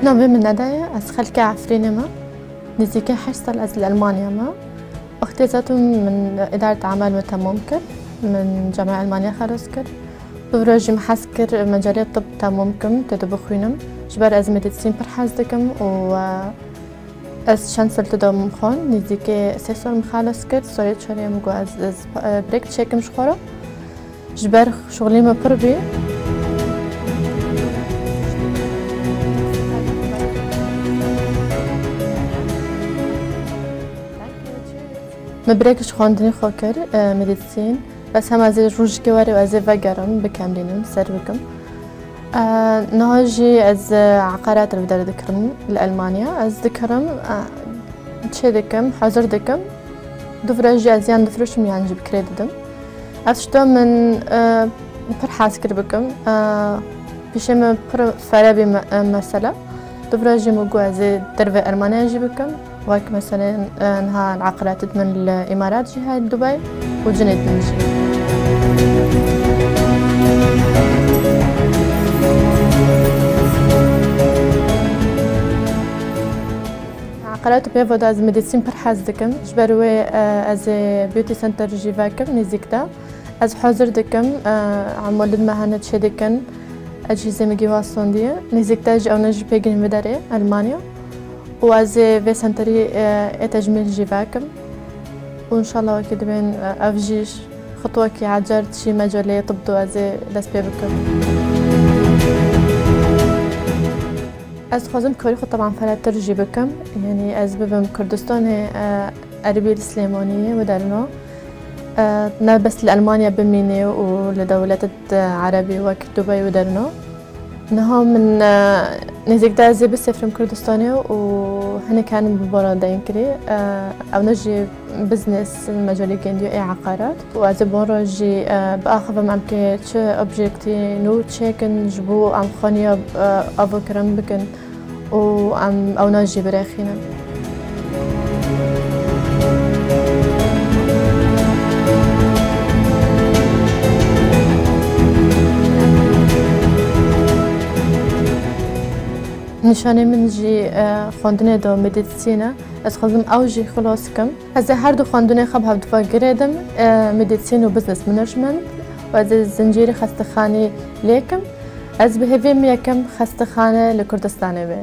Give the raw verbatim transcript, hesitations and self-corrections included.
Navê min Neda ye, ez xelkê Efrînê me. Nêzîkî heşt sal ez li Elmanya me. Wextê zaten min îdaret emal min temam kir. Min Camiya Elmanya xelas kir. Bi vira jî min hez kir mecalê tib temam kim, tê de bixwînim. Ji ber ez medîsîn pir hez dikim û, e, ez çend sal tê de min xwend, nêzîkî sê sal min xelas kir. Salê çarê min got ez, ez, e, birêk çêkim ji xwe re. Ji ber şixulê me pir bî. Me birêk ji xwendinê xwe kir, e, medîsîn. Bes hema ez ê rojekê were û ez ê vegerim, bikem lînim, ser bikim. E, niha jî ez, e, eqaret li der dikirim li Elmanya. Ez dikirim, e, çê dikim, hazir dikim. Duvre jî ez yan difroşim yan jî bi kirê didim. Ev tişta min, e, pir hez kir bikim. E, pîşê min pir fere bî me-, e, mesela. Duvre jî min got ez ê dervê Elmanya jî bikim. Wek mesela, e, niha eqaret min li Îmarat jî heye, Dubay û cinê din jî. Eqaret û pêva de ez medîsîn pir hez dikim. Ji ber wê, e, ez ê beauty center jî vekim nêzîk de. Ez hazir dikim, e, em welid me hene çê dikin. Ecîzê min gî wastandiye. Nêzîk de jî ewne jî pê gihîn vê derê, Elmanya. Û ez ê vê centerî, e, ê tecmîl jî vekim. Û înşallah wekî dibên, e, ev jî xitwekî ecer çî mecalê tib do ez ê dest pê bikim. Ez dixwazim karî xwe teban feletir jî bikim. Yanî ez bibim Kurdistanê, e, Erbîl, Silêmaniyê û derino. E, ne bes li Elmanya bimînê û li dewletê, e, erebî wek Dubay û derino. Niha min, e, nêzîk de ez ê bisêfirim Kurdistanê û hinek herin bi bora deyin kirî. E, ewne jî biznes, mecalê gêndî û ê eqaret. Û ez ê bora jî, e, biaxivim em kê çi objektî nû çêkin ji bo em xweniya, e, ava kirin bikin û em ewna jî birêxînin. Nîşanê min jî, e, xwendinê de medîsîn e. Ez xwezim ew jî xilas kim. Ez ê her du xwendinê xwe bi hevdû ve girêdim, e, medîsîn û business management. Û ez ê zincîrê xestexanî lêkim. Ez bi hêvî min yekem xestexane li Kurdistanê be.